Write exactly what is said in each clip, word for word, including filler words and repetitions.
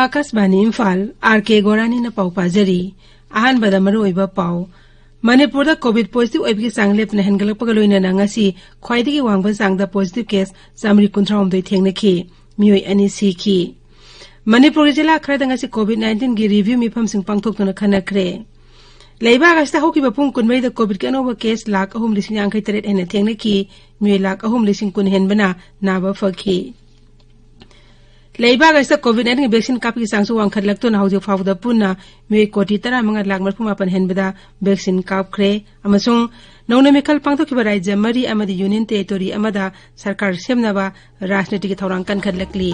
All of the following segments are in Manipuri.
ꯑꯥꯀꯥꯁꯕꯥꯅꯤ ꯏꯝꯐꯥꯜ, ꯑꯥꯔ ꯀꯦ ꯒꯣꯔꯥꯅꯤꯅ ꯄꯥꯎ ꯄꯥꯖꯔꯤ꯫ ꯑꯍꯥꯟꯕꯗ ꯃꯔꯨꯑꯣꯏꯕ ꯄꯥꯎ꯫ ꯃꯅꯤꯄꯨꯔꯗ ꯀꯣꯚꯤꯗ ꯄꯣꯖꯤꯇꯤꯚ ꯑꯣꯏꯕꯒꯤ ꯆꯥꯡ ꯂꯦꯞꯇꯅ ꯍꯦꯟꯒꯠꯂꯛꯄꯒ ꯂꯣꯏꯅꯅ ꯉꯁꯤ ꯈ꯭ꯋꯥꯏꯗꯒꯤ ꯋꯥꯡꯕ ꯆꯥꯡꯗ ꯄꯣꯖꯤꯇꯤꯚ ꯀꯦꯁ ꯆꯥꯃꯔꯤ ꯀꯨꯟꯊ꯭ꯔꯥꯍꯨꯝꯗꯣꯏ ꯊꯦꯡꯅꯈꯤ꯫ ꯃꯤꯑꯣꯏ ꯑꯅꯤ ꯁꯤꯈꯤ꯫ ꯃꯅꯤꯄꯨꯔꯒꯤ ꯖꯤꯂꯥ ꯈꯔꯗ ꯉꯁꯤ ꯀꯣꯚꯤꯗ ꯅꯥꯏꯟꯇꯤꯟꯒꯤ ꯔꯤꯚ꯭ꯌꯨ ꯃꯤꯐꯝꯁꯤꯡ ꯄꯥꯡꯊꯣꯛꯇꯨꯅ ꯈꯟꯅꯈ꯭ꯔꯦ꯫ ꯂꯩꯕꯥꯛ ꯑꯁꯤꯗ ꯍꯧꯈꯤꯕ ꯄꯨꯡ ꯀꯨꯟꯃꯔꯤꯗ ꯀꯣꯚꯤꯗꯀꯤ ꯑꯅꯧꯕ ꯀꯦꯁ ꯂꯥꯈ ꯑꯍꯨꯝ ꯂꯤꯁꯤꯡ ꯌꯥꯡꯈꯩ ꯇꯔꯦꯠ ꯍꯦꯟꯅ ꯊꯦꯡꯅꯈꯤ꯫ ꯃꯤꯑꯣꯏ ꯂꯥꯈ ꯑꯍꯨꯝ ꯂꯤꯁꯤꯡ ꯀꯨꯟ ꯍꯦꯟꯕꯅ ꯅꯥꯕ ꯐꯈꯤ꯫ ꯂꯩꯕꯥꯛ ꯑꯁꯤꯗ ꯀꯣꯚꯤꯗ ꯅꯥꯏꯟꯇꯤꯟꯒꯤ ꯚꯦꯛꯁꯤꯟ ꯀꯥꯞꯄꯒꯤ ꯆꯥꯡꯁꯨ ꯋꯥꯡꯈꯠꯂꯛꯇꯨꯅ ꯍꯧꯖꯤꯛ ꯐꯥꯎꯕꯗ ꯄꯨꯟꯅ ꯃꯤꯑꯣꯏ ꯀꯣꯇꯤ ꯇꯔꯥꯃꯉꯥ ꯂꯥꯈ ꯃꯔꯤꯐꯨ ꯃꯥꯄꯟ ꯍꯦꯟꯕꯗ ꯚꯦꯛꯁꯤꯟ ꯀꯥꯞꯈ꯭ꯔꯦ꯫ ꯑꯃꯁꯨꯡ ꯅꯧꯅ ꯃꯤꯈꯜ ꯄꯥꯡꯊꯣꯛꯈꯤꯕ ꯔꯥꯖ꯭ꯌ ꯃꯔꯤ ꯑꯃꯗꯤ ꯌꯨꯅꯤꯌꯟ ꯇꯦꯔꯤꯇꯣꯔꯤ ꯑꯃꯗ ꯁꯔꯀꯥꯔ ꯁꯦꯝꯅꯕ ꯔꯥꯖꯅꯤꯇꯤꯒꯤ ꯊꯧꯔꯥꯡ ꯀꯟꯈꯠꯂꯛꯂꯤ꯫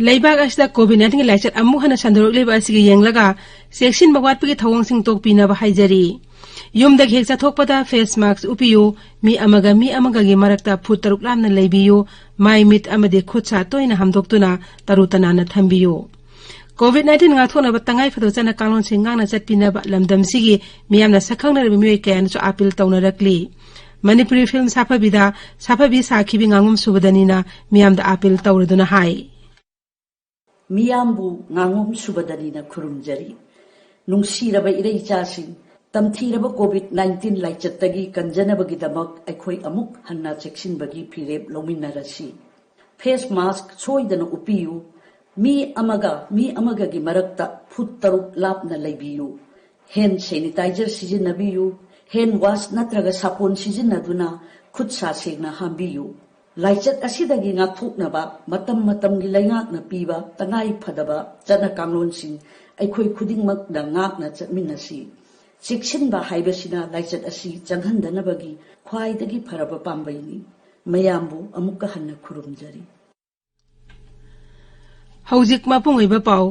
ꯂꯩꯕꯥꯛ ꯑꯁꯤꯗ ꯀꯣꯚꯤꯗ ꯅꯥꯏꯟꯇꯤꯟꯒꯤ ꯂꯥꯏꯆꯠ ꯑꯃꯨꯛ ꯍꯟꯅ ꯁꯟꯗꯣꯔꯛꯂꯤꯕ ꯑꯁꯤꯒꯤ ꯌꯦꯡꯂꯒ ꯆꯦꯛꯁꯤꯟꯕ ꯋꯥꯠꯄꯒꯤ ꯊꯧꯑꯣꯡꯁꯤꯡ ꯇꯣꯛꯄꯤꯅꯕ ꯍꯥꯏꯖꯔꯤ꯫ ꯌꯨꯝꯗꯒꯤ ꯍꯦꯛ ꯆꯠꯊꯣꯛꯄꯗ ꯐꯦꯁ ꯃꯥꯁꯛ ꯎꯞꯄꯤꯌꯨ꯫ ꯃꯤ ꯑꯃꯒ ꯃꯤ ꯑꯃꯒꯒꯤ ꯃꯔꯛꯇ ꯐꯨꯠ ꯇꯔꯨꯛ ꯂꯥꯞꯅ ꯂꯩꯕꯤꯌꯨ꯫ ꯃꯥꯏ ꯃꯤꯠ ꯑꯃꯗꯤ ꯈꯨꯠ ꯁꯥ ꯇꯣꯏꯅ ꯍꯥꯝꯗꯣꯛꯇꯨꯅ ꯇꯔꯨ ꯇꯅꯥꯟꯅ ꯊꯝꯕꯤꯌꯨ꯫ ꯀꯣꯚꯤꯗ ꯅꯥꯏꯟꯇꯤꯟ ꯉꯥꯛꯊꯣꯛꯅꯕ ꯇꯉꯥꯏ ꯐꯗꯕ ꯆꯠꯅ ꯀꯥꯡꯂꯣꯟꯁꯤꯡ ꯉꯥꯛꯅ ꯆꯠꯄꯤꯅꯕ ꯂꯝꯗꯝꯁꯤꯒꯤ ꯃꯤꯌꯥꯝꯅ ꯁꯛꯈꯪꯅꯔꯕ ꯃꯤꯑꯣꯏ ꯀꯌꯥꯅꯁꯨ ꯑꯥꯄꯤꯜ ꯇꯧꯅꯔꯛꯂꯤ꯫ ꯃꯅꯤꯄꯨꯔꯤ ꯐꯤꯂꯝ ꯁꯥꯐꯕꯤꯗ ꯁꯥꯐꯕꯤ ꯁꯥꯈꯤꯕꯤ ꯉꯥꯉꯣꯝ ꯁꯨꯕꯗꯅꯤꯅ ꯃꯤꯌꯥꯝꯗ ꯑꯥꯄꯤꯜ ꯇꯧꯔꯗꯨꯅ ꯍꯥꯏ꯫ ꯃꯤꯌꯥꯝꯕꯨ ꯉꯥꯉꯣꯝ ꯁꯨꯕꯗꯅꯤꯅ ꯈꯨꯔꯨꯝꯖꯔꯤ꯫ ꯅꯨꯡꯁꯤꯔꯕ ꯏꯔꯩꯆꯥꯁꯤꯡ, ꯇꯝꯊꯤꯔꯕ ꯀꯣꯚꯤꯗ ꯅꯥꯏꯟꯇꯤꯟ ꯂꯥꯏꯆꯠꯇꯒꯤ ꯀꯟꯖꯅꯕꯒꯤꯗꯃꯛ ꯑꯩꯈꯣꯏ ꯑꯃꯨꯛ ꯍꯟꯅ ꯆꯦꯛꯁꯤꯟꯕꯒꯤ ꯐꯤꯔꯦꯞ ꯂꯧꯃꯤꯟꯅꯔꯁꯤ꯫ ꯐꯦꯁ ꯃꯥꯁꯛ ꯁꯣꯏꯗꯅ ꯎꯞꯄꯤꯌꯨ꯫ ꯃꯤ ꯑꯃꯒ ꯃꯤ ꯑꯃꯒꯒꯤ ꯃꯔꯛꯇ ꯐꯨꯠ ꯇꯔꯨꯛ ꯂꯥꯞꯅ ꯂꯩꯕꯤꯌꯨ꯫ ꯍꯦꯟ ꯁꯦꯅꯤꯇꯥꯏꯖꯔ ꯁꯤꯖꯤꯟꯅꯕꯤꯌꯨ꯫ ꯍꯦꯟ ꯋꯥꯁ ꯅꯠꯇ꯭ꯔꯒ ꯁꯥꯄꯣꯟ ꯁꯤꯖꯤꯟꯅꯗꯨꯅ ꯈꯨꯠ ꯁꯥ ꯁꯦꯡꯅ ꯍꯥꯝꯕꯤꯌꯨ꯫ ꯂꯥꯏꯆꯠ ꯑꯁꯤꯗꯒꯤ ꯉꯥꯛꯊꯣꯛꯅꯕ ꯃꯇꯝ ꯃꯇꯝꯒꯤ ꯂꯩꯉꯥꯛꯅ ꯄꯤꯕ ꯇꯉꯥꯏ ꯐꯗꯕ ꯆꯠꯅ ꯀꯥꯡꯂꯣꯟꯁꯤꯡ ꯑꯩꯈꯣꯏ ꯈꯨꯗꯤꯡꯃꯛꯅ ꯉꯥꯛꯅ ꯆꯠꯃꯤꯟꯅꯁꯤ꯫ ꯆꯦꯛꯁꯤꯟꯕ ꯍꯥꯏꯕꯁꯤꯅ ꯂꯥꯏꯆꯠ ꯑꯁꯤ ꯆꯪꯍꯟꯗꯅꯕꯒꯤ ꯈ꯭ꯋꯥꯏꯗꯒꯤ ꯐꯔꯕ ꯄꯥꯝꯕꯩꯅꯤ꯫ ꯃꯌꯥꯝꯕꯨ ꯑꯃꯨꯛꯀ ꯍꯟꯅ ꯈꯨꯔꯨꯝꯖꯔꯤ꯫ ꯍꯧꯖꯤꯛ ꯃꯄꯨꯡ ꯑꯣꯏꯕ ꯄꯥꯎ꯫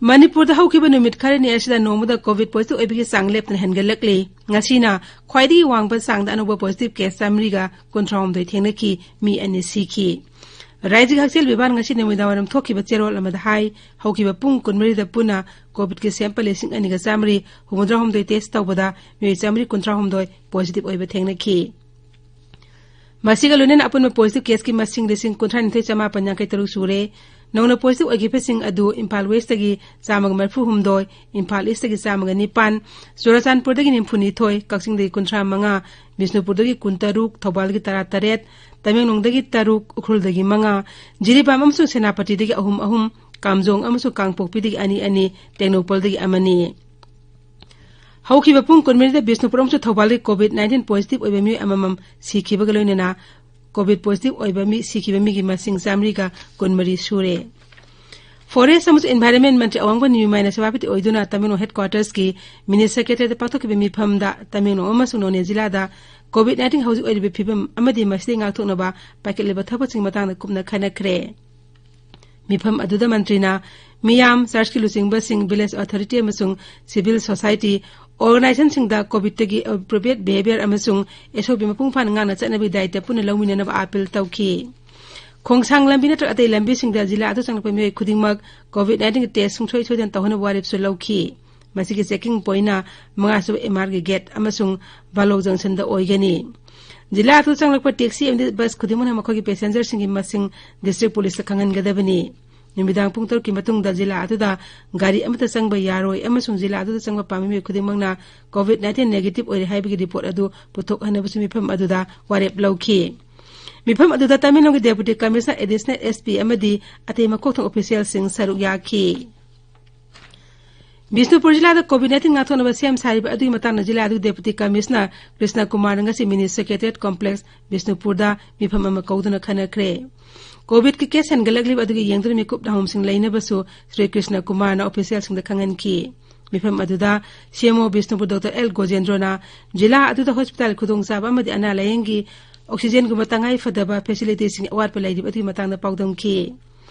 ꯃꯅꯤꯄꯨꯔꯗ ꯍꯧꯈꯤꯕ ꯅꯨꯃꯤꯠ ꯈꯔꯅꯤ ꯑꯁꯤꯗ ꯅꯣꯡꯃꯗ ꯀꯣꯚꯤꯗ ꯄꯣꯖꯤꯇꯤꯚ ꯑꯣꯏꯕꯒꯤ ꯆꯥꯡ ꯂꯦꯞꯇꯅ ꯍꯦꯟꯒꯠꯂꯛꯂꯤ꯫ ꯉꯁꯤꯅ ꯈ꯭ꯋꯥꯏꯗꯒꯤ ꯋꯥꯡꯕ ꯆꯥꯡꯗ ꯑꯅꯧꯕ ꯄꯣꯖꯤꯇꯤꯚ ꯀꯦꯁ ꯆꯥꯃꯔꯤꯒ ꯀꯨꯟꯊ꯭ꯔꯥꯍꯨꯝꯗꯣꯏ ꯊꯦꯡꯅꯈꯤ, ꯃꯤ ꯑꯅꯤ ꯁꯤꯈꯤ꯫ ꯔꯥꯏꯖꯤꯛ ꯍꯛꯁꯦꯜ ꯕꯤꯚꯥꯟ ꯉꯁꯤ ꯅꯨꯃꯤꯗꯥꯡꯋꯥꯏꯔꯝ ꯊꯣꯛꯈꯤꯕ ꯆꯦꯔꯣꯜ ꯑꯃꯗ ꯍꯥꯏ, ꯍꯧꯈꯤꯕ ꯄꯨꯡ ꯀꯨꯟꯃꯔꯤꯗ ꯄꯨꯟꯅ ꯀꯣꯚꯤꯗꯀꯤ ꯁꯦꯝꯄꯜ ꯂꯤꯁꯤꯡ ꯑꯅꯤꯒ ꯆꯥꯃꯔꯤ ꯍꯨꯝꯐꯨꯇꯔꯥꯍꯨꯝꯗꯣꯏ ꯇꯦꯁ ꯇꯧꯕꯗ ꯃꯤꯑꯣꯏ ꯆꯥꯃꯔꯤ ꯀꯨꯟꯊ꯭ꯔꯥꯍꯨꯝꯗꯣꯏ ꯄꯣꯖꯤꯇꯤꯚ ꯑꯣꯏꯕ ꯊꯦꯡꯅꯈꯤ꯫ ꯃꯁꯤꯒ ꯂꯣꯏꯅꯅ ꯑꯄꯨꯟꯕ ꯄꯣꯖꯤꯇꯤꯚ ꯀꯦꯁꯀꯤ ꯃꯁꯤꯡ ꯂꯤꯁꯤꯡ ꯀꯨꯟꯊ꯭ꯔꯥꯅꯤꯊꯣꯏ ꯆꯥꯃꯥꯄꯟ ꯌꯥꯡꯈꯩ ꯇꯔꯨꯛ ꯁꯨꯔꯦ꯫ ꯅꯧꯅ ꯄꯣꯖꯤꯇꯤꯚ ꯑꯣꯏꯈꯤꯕꯁꯤꯡ ꯑꯗꯨ ꯏꯝꯐꯥꯜ ꯋꯦꯁꯇꯒꯤ ꯆꯥꯝꯃꯒ ꯃꯔꯤꯐꯨ ꯍꯨꯝꯗꯣꯏ, ꯏꯝꯐꯥꯜ ꯏꯁꯇꯒꯤ ꯆꯥꯝꯃꯒ ꯅꯤꯄꯥꯟ, ꯆꯨꯔꯥꯆꯥꯟꯄꯨꯔꯗꯒꯤ ꯅꯤꯐꯨ ꯅꯤꯊꯣꯏ, ꯀꯛꯆꯤꯡꯗꯒꯤ ꯀꯨꯟꯊ꯭ꯔꯥ ꯃꯉꯥ, ꯕꯤꯁꯅꯨꯄꯨꯔꯗꯒꯤ ꯀꯨꯟꯇꯔꯨꯛ, ꯊꯧꯕꯥꯜꯗꯒꯤ ꯇꯔꯥꯇꯔꯦꯠ, ꯇꯃꯦꯡꯂꯣꯡꯗꯒꯤ ꯇꯔꯨꯛ, ꯎꯈ꯭ꯔꯨꯜꯗꯒꯤ ꯃꯉꯥ, ꯖꯤꯔꯤꯕꯥꯝ ꯑꯃꯁꯨꯡ ꯁꯦꯅꯥꯄꯇꯤꯗꯒꯤ ꯑꯍꯨꯝ ꯑꯍꯨꯝ, ꯀꯥꯝꯖꯣꯡ ꯑꯃꯁꯨꯡ ꯀꯥꯡꯄꯣꯛꯄꯤꯗꯒꯤ ꯑꯅꯤ ꯑꯅꯤ, ꯇꯦꯡꯅꯧꯄꯜꯗꯒꯤ ꯑꯃꯅꯤ꯫ ꯍꯧꯈꯤꯕ ꯄꯨꯡ ꯀꯨꯟꯃꯔꯤꯗ ꯕꯤꯁꯅꯨꯄꯨꯔ ꯑꯃꯁꯨꯡ ꯊꯧꯕꯥꯜꯒꯤ ꯀꯣꯚꯤꯗ ꯅꯥꯏꯟꯇꯤꯟ ꯄꯣꯖꯤꯇꯤꯚ ꯑꯣꯏꯕ ꯃꯤꯑꯣꯏ ꯑꯃꯃꯝ ꯁꯤꯈꯤꯕꯒ ꯂꯣꯏꯅꯅ ꯀꯣꯚꯤꯗ ꯄꯣꯖꯤꯇꯤꯚ ꯑꯣꯏꯕ ꯃꯤ, ꯁꯤꯈꯤꯕ ꯃꯤꯒꯤ ꯃꯁꯤꯡ ꯆꯥꯃꯔꯤꯒ ꯀꯨꯟꯃꯔꯤ ꯁꯨꯔꯦ꯫ ꯐꯣꯔꯦꯁ ꯑꯃꯁꯨꯡ ꯏꯟꯚꯥꯏꯔꯟꯃꯦꯟ ꯃꯟꯇ꯭ꯔꯤ ꯑꯋꯥꯡꯕ ꯅꯤꯌꯨꯃꯥꯏꯅ ꯁꯚꯥꯄꯇꯤ ꯑꯣꯏꯗꯨꯅ ꯇꯃꯦꯡꯂꯣꯡ ꯍꯦꯗꯀ꯭ꯋꯥꯇꯔꯁꯀꯤ ꯃꯤꯅꯤ ꯁꯦꯀ꯭ꯔꯦꯇꯔꯤꯌꯦꯠꯇ ꯄꯥꯡꯊꯣꯛꯈꯤꯕ ꯃꯤꯐꯝꯗ ꯇꯃꯦꯡꯂꯣꯡ ꯑꯃꯁꯨꯡ ꯅꯣꯅꯦ ꯖꯤꯂꯥꯗ ꯀꯣꯚꯤꯗ ꯅꯥꯏꯟꯇꯤꯟ ꯍꯧꯖꯤꯛ ꯑꯣꯏꯔꯤꯕ ꯐꯤꯕꯝ ꯑꯃꯗꯤ ꯃꯁꯤꯗꯒꯤ ꯉꯥꯛꯊꯣꯛꯅꯕ ꯄꯥꯏꯈꯠꯂꯤꯕ ꯊꯕꯛꯁꯤꯡ ꯃꯇꯥꯡꯗ ꯀꯨꯞꯅ ꯈꯟꯅꯈ꯭ꯔꯦ꯫ ꯃꯤꯐꯝ ꯑꯗꯨꯗ ꯃꯟꯇ꯭ꯔꯤꯅ ꯃꯤꯌꯥꯝ, ꯆꯔꯆꯀꯤ ꯂꯨꯆꯤꯡꯕꯁꯤꯡ, ꯚꯤꯂꯦꯖ ꯑꯣꯊꯣꯔꯤꯇꯤ ꯑꯃꯁꯨꯡ ꯁꯤꯚꯤꯜ ꯁꯣꯁꯥꯏꯇꯤ ꯑꯣꯔꯒꯅꯥꯏꯖꯦꯁꯟꯁꯤꯡꯗ ꯀꯣꯚꯤꯗꯇꯒꯤ ꯑꯦꯄ꯭ꯔꯣꯄ꯭ꯔꯤꯌꯦꯠ ꯕꯤꯍꯦꯕꯤꯌꯔ ꯑꯃꯁꯨꯡ ꯑꯦꯁ ꯑꯣ ꯄꯤ ꯃꯄꯨꯡ ꯐꯥꯅ ꯉꯥꯛꯅ ꯆꯠꯅꯕꯒꯤ ꯗꯥꯌꯤꯠꯇ ꯄꯨꯟꯅ ꯂꯧꯃꯤꯟꯅꯅꯕ ꯑꯥꯄꯤꯜ ꯇꯧꯈꯤ꯫ ꯈꯣꯡꯁꯥꯡ ꯂꯝꯕꯤ ꯅꯠꯇ꯭ꯔꯒ ꯑꯇꯩ ꯂꯝꯕꯤꯁꯤꯡꯗ ꯖꯤꯂꯥ ꯑꯗꯨ ꯆꯪꯂꯛꯄ ꯃꯤꯑꯣꯏ ꯈꯨꯗꯤꯡꯃꯛ ꯀꯣꯚꯤꯗ ꯅꯥꯏꯟꯇꯤꯟꯒꯤ ꯇꯦꯁ ꯁꯨꯡꯁꯣꯏ ꯁꯣꯏꯗꯅ ꯇꯧꯍꯟꯅꯕ ꯋꯥꯔꯦꯞꯁꯨ ꯂꯧꯈꯤ꯫ ꯃꯁꯤꯒꯤ ꯆꯦꯀꯤꯡ ꯄꯣꯏꯟꯅ ꯃꯉꯥꯁꯨꯕ ꯑꯦꯝ ꯑꯥꯔꯒꯤ ꯒꯦꯠ ꯑꯃꯁꯨꯡ ꯚꯥꯂꯣꯛ ꯖꯪꯁꯟꯗ ꯑꯣꯏꯒꯅꯤ꯫ ꯖꯤꯂꯥ ꯑꯗꯨ ꯆꯪꯂꯛꯄ ꯇꯦꯛꯁꯤ ꯑꯃꯗꯤ ꯕꯁ ꯈꯨꯗꯤꯡꯃꯛꯅ ꯃꯈꯣꯏꯒꯤ ꯄꯦꯁꯦꯟꯖꯔꯁꯤꯡꯒꯤ ꯃꯁꯤꯡ ꯗꯤꯁꯇ꯭ꯔꯤꯛ ꯄꯨꯂꯤꯁꯇ ꯈꯪꯍꯟꯒꯗꯕꯅꯤ꯫ ꯅꯨꯃꯤꯗꯥꯡ ꯄꯨꯡ ꯇꯔꯨꯛꯀꯤ ꯃꯇꯨꯡꯗ ꯖꯤꯂꯥ ꯑꯗꯨꯗ ꯒꯥꯔꯤ ꯑꯃꯠꯇ ꯆꯪꯕ ꯌꯥꯔꯣꯏ ꯑꯃꯁꯨꯡ ꯖꯤꯂꯥ ꯑꯗꯨꯗ ꯆꯪꯕ ꯄꯥꯝꯕ ꯃꯤꯑꯣꯏ ꯈꯨꯗꯤꯡꯃꯛꯅ ꯀꯣꯚꯤꯗ ꯅꯥꯏꯟꯇꯤꯟ ꯅꯦꯒꯦꯇꯤꯚ ꯑꯣꯏꯔꯦ ꯍꯥꯏꯕꯒꯤ ꯔꯤꯄꯣꯔꯠ ꯑꯗꯨ ꯄꯨꯊꯣꯛꯍꯟꯅꯕꯁꯨ ꯃꯤꯐꯝ ꯑꯗꯨꯗ ꯋꯥꯔꯦꯞ ꯂꯧꯈꯤ꯫ ꯃꯤꯐꯝ ꯑꯗꯨꯗ ꯇꯃꯦꯡꯂꯣꯡꯒꯤ ꯗꯦꯄꯨꯇꯤ ꯀꯃꯤꯁꯅꯔ, ꯑꯦꯗꯤꯁꯅꯦꯜ ꯑꯦꯁ ꯄꯤ ꯑꯃꯗꯤ ꯑꯇꯩ ꯃꯀꯣꯛ ꯊꯣꯡꯕ ꯑꯣꯐꯤꯁꯤꯌꯦꯜꯁꯤꯡ ꯁꯔꯨꯛ ꯌꯥꯈꯤ꯫ ꯕꯤꯁꯅꯨꯄꯨꯔ ꯖꯤꯂꯥꯗ ꯀꯣꯚꯤꯗ ꯅꯥꯏꯟꯇꯤꯟ ꯉꯥꯛꯊꯣꯛꯅꯕ ꯁꯦꯝ ꯁꯥꯔꯤꯕ ꯑꯗꯨꯒꯤ ꯃꯇꯥꯡꯗ ꯖꯤꯂꯥ ꯑꯗꯨꯒꯤ ꯗꯦꯄꯨꯇꯤ ꯀꯃꯤꯁꯅꯔ ꯀ꯭ꯔꯤꯁꯅ ꯀꯨꯃꯥꯔꯅ ꯉꯁꯤ ꯃꯤꯅꯤ ꯁꯦꯀ꯭ꯔꯦꯇꯔꯤꯌꯦꯠ ꯀꯣꯝꯄ꯭ꯂꯦꯛꯁ ꯕꯤꯁꯅꯨꯄꯨꯔꯗ ꯃꯤꯐꯝ ꯑꯃ ꯀꯧꯗꯨꯅ ꯈꯟꯅꯈ꯭ꯔꯦ꯫ ꯀꯣꯚꯤꯗꯀꯤ ꯀꯦꯁ ꯍꯦꯟꯒꯠꯂꯛꯂꯤꯕ ꯑꯗꯨꯒꯤ ꯌꯦꯡꯗꯨꯅ ꯃꯤꯀꯨꯞ ꯅꯥꯍꯣꯝꯁꯤꯡ ꯂꯩꯅꯕꯁꯨ ꯁ꯭ꯔꯤ ꯀ꯭ꯔꯤꯁꯅ ꯀꯨꯃꯥꯔꯅ ꯑꯣꯐꯤꯁꯤꯌꯦꯜꯁꯤꯡꯗ ꯈꯪꯍꯟꯈꯤ꯫ ꯃꯤꯐꯝ ꯑꯗꯨꯗ ꯁꯤ M O Bishnupur doctor L ꯒꯣꯖꯦꯟꯗ꯭ꯔꯣꯅ ꯖꯤꯂꯥ ꯑꯗꯨꯗ ꯍꯣꯁꯄꯤꯇꯥꯜ ꯈꯨꯗꯣꯡꯆꯥꯕ ꯑꯃꯗꯤ ꯑꯅꯥ ꯂꯥꯌꯦꯡꯒꯤ ꯑꯣꯛꯁꯤꯖꯦꯟꯒꯨꯝꯕ ꯇꯉꯥꯏ ꯐꯗꯕ ꯐꯦꯁꯤꯂꯤꯇꯤꯁꯤꯡ ꯑꯋꯥꯠꯄ ꯂꯩꯔꯤꯕ ꯑꯗꯨꯒꯤ ꯃꯇꯥꯡꯗ ꯄꯥꯎꯗꯝꯈꯤ꯫